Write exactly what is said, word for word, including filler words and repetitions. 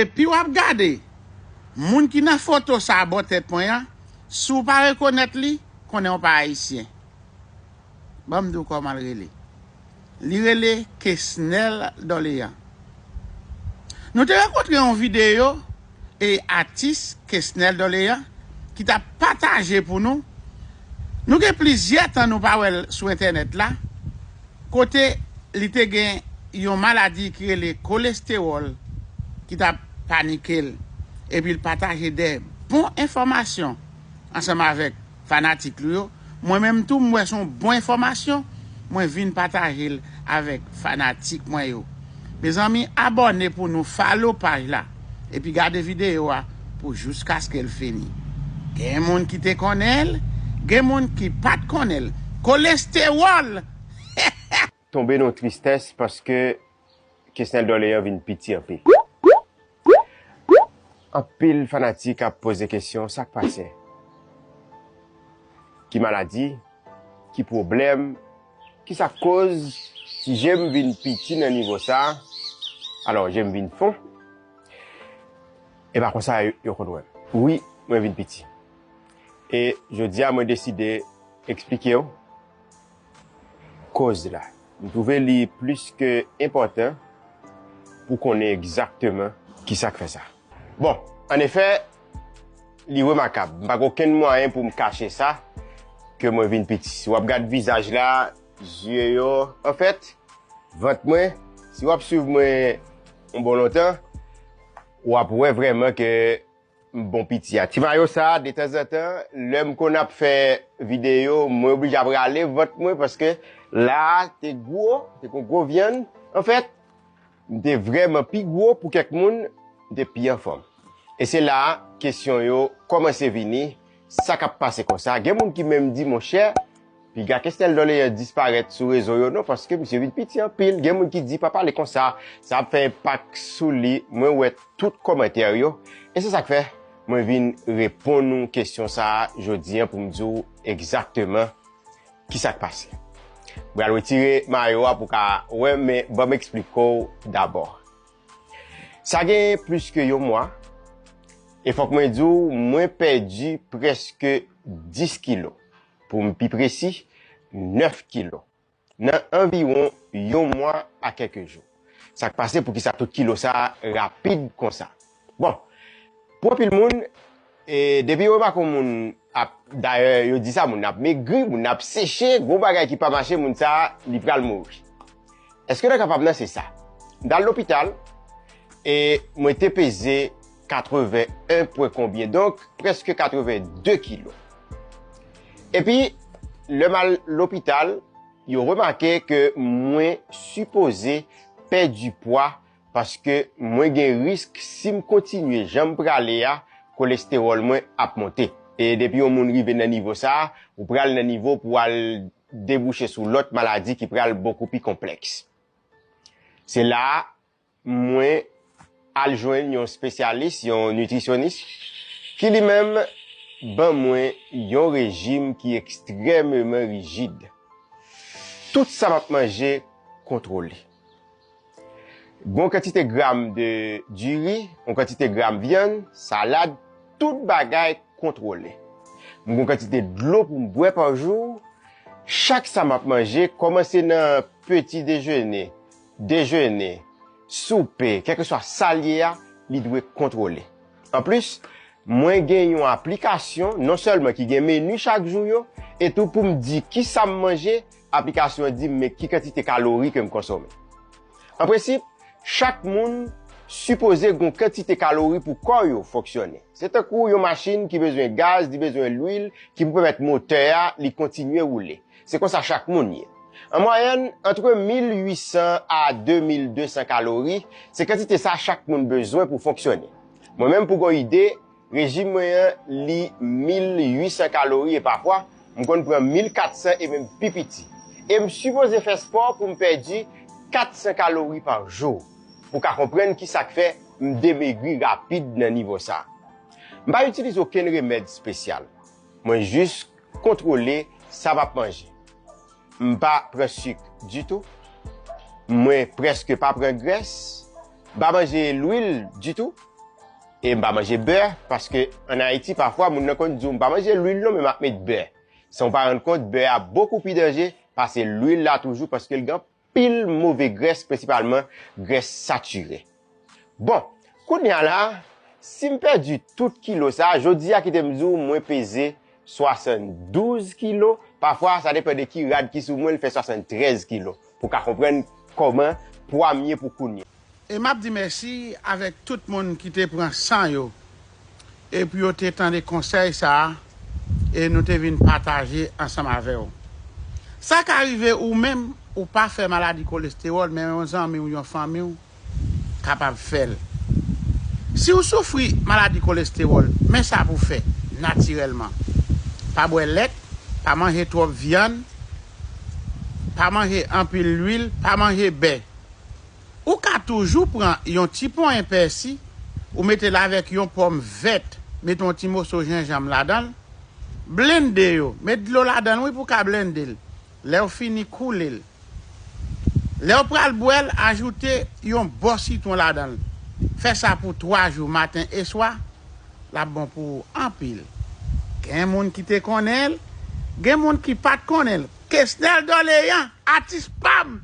Epi w ap gade, moun ki nan foto sa a bò tèt mwen an, si w pa rekonèt li, konnen w pa ayisyen. Ban m di w kòman l rele. Li rele Kesnel Dorlean. Nou te rankontre yon videyo e atis Kesnel Dorlean ki t ap pataje pou nou. Nou gen plizyè tan nou pa wè l sou entènèt la, kote li te gen yon maladi ki rele kolestewòl ki t ap panike l, epi l pataje de bon enfòmasyon ansanm avèk fanatik li yo. Mwen menm tou, m wè se yon bon enfòmasyon, mwen vin pataje l avèk fanatik mwen yo. Mezanmi, abòne pou nou, follow paj la, epi gade videyo a pou jiskaske l fini. Gen moun ki te konnen l, gen moun ki pa t konnen l. Kolestewòl! Tonbe nan tristès paske Kesnel Dorlean vin piti anpil. Anpil fanatik ap poze kesyon sa k pase. Ki maladi? Ki pwoblèm? Ki sa k koz ti je m vin piti nan nivo sa? Alò, je m vin fon. E pa konsa yo, yo konn wè m. Wi, mwen vin piti. E jodi a, mwen deside eksplike w koz la. M twouve li plis ke enpòtan pou konnen egzakteman ki sa k fè sa. Bon, annefè, li remakab. M pa gen okenn mwayen pou m kache sa, ke mwen vin piti. Si w ap gad vizaj la, zye yo, anfèt, vant mwen, si w ap swiv mwen yon bon lontan, w ap wè vrèman ke m bon piti a. Ti mayo sa, detanzantan, lè m konn ap fè videyo, mwen oblije ap rale vant mwen, paske la a te gwo, te kon gwo vyann. Anfèt, m te vrèman pi gwo pou kèk moun, m te pi anfòm. E se la a, kesyon yo kòmanse vini, sa k ap pase konsa? Gen moun ki menm di, monchè, piga Kesnel Dorlean disparèt sou rezo yo non, paske misye vin piti anpil. Gen moun ki di, pa pale konsa, sa ap fè enpak sou li. Mwen wè tout kòmantè yo. E se sa k fè mwen vin reponn ou kesyon sa a jodi a pou m di w egzakteman ki sa k pase. M pral retire mayo a pou w ka wè, men ban m eksplike w dabò. Sa gen plis ke yon mwa, e fòk mwen di w, mwen pèdi prèske dis kilo. Pou m pi presi, nèf kilo. Nan anviwon yon mwa a kèk jou. Sa k pase, poukisa tout kilo sa a rapid konsa? Bon, pou anpil moun, e, depi yo remake yon moun ap, dayè, yo di sa, moun nan ap megri, moun nan ap seche, gon bagay ki pa mache, moun sa a, li pral mouri. Èske nou kapab nan se sa? M t al lopital, e mwen te peze katreven en pwen konbyen, donk prèske katreven de kilo. Epi, lè m al lopital, yo remake ke mwen sipoze pèdi pwa paske mwen gen risk si m kontinye jan m prale a, kolestewòl mwen ap monte. E depi yon moun rive nan nivo sa a, ou pral nan nivo pou al debouche sou lòt maladi ki pral bokou pi konplèks. Se la a, mwen al jwenn yon espesyalis, yon nitrisyonis, ki li menm ban mwen yon rejim ki ekstrèmeman rijid. Tout sa m ap manje kontwole. Gon kantite gram de diri, gon kantite gram vyann, salad, tout bagay kontwole. M gon kantite dlo pou m bwè pa jou. Chak sa m ap manje, kòmanse nan peti dejene, dejene, soupe, kèlkeswa sa l ye a, li dwe kontwole. Anplis, mwen gen yon aplikasyon, non sèlman ki gen meni chak jou yo, e tou pou m di kisa m manje, aplikasyon an di m men ki kantite kalori ke m konsome. An prensip, chak moun sipoze gon kantite kalori pou kò yo fonksyone. Se tankou yon machin ki bezwen gaz, li bezwen lwil, ki pou pèmèt motè a li kontinye woule. Se konsa chak moun ye. An mwayèn, antre mil uit san a de mil de san kalori, se kantite sa chak moun bezwen pou fonksyone. Mwen menm, pou gon ide, rejim mwen an, li mil uit san kalori e pafwa, m konn pran mil kat san e menm pi piti. E m sipoze fè spò pou m pèdi kat san kalori pa jou. Pou w ka konprann kisa k fè m demegri rapid nan nivo sa. M pa itilize okenn remèd espesyal. Mwen jis kontwole sa m ap manje. M pa pran sik ditou. Mwen prèske pa pran grès. M pa manje lwil ditou. E m pa manje bè, paske ann Ayiti, pafwa, moun nan konn di w, "M pa manje lwil non, men m ap met bè." San w pa rann kont, bè a bokou pi danje pase lwil la toujou, paske l gen anpil move grès, prensipalman grès satire. Bon, kounye a la, si m pèdi tout kilo sa, jodi a kite m di w, mwen peze swasanndouz kilo. Pafwa, sa depann de ki rad ki sou mwen, l fè swasanntrèz kilo. Pou w ka konprann kòman pwa m ye pou kounye a. E m ap di mèsi avèk tout moun ki te pran san yo, epi yo te tande konsèy sa a, e nou te vin pataje ansanm avè w. Sa ka rive ou menm, ou pa fè maladi kolestewòl, men yon zanmi w, yon fanmi w kapab fè l. Si w soufri maladi kolestewòl, men sa pou w fè natirèlman. Pa bwè lèt, pa manje twòp vyann, pa manje anpil lwil, pa manje bè. Ou ka toujou pran yon ti ponyen pèsi, ou mete l avèk yon pòm vèt, mete yon ti moso jenjanm ladan l, blende yo, met dlo ladan l wi pou w ka blende l. Lè w fini, koule l. Lè w pral bwè l, ajoute yon bò sitwon ladan l. Fè sa pou twa jou, maten e swa, l ap bon pou ou anpil. Gen moun ki te konnen l, gen moun ki pa t konnen l. Kesnel Doleyan, atis pa m!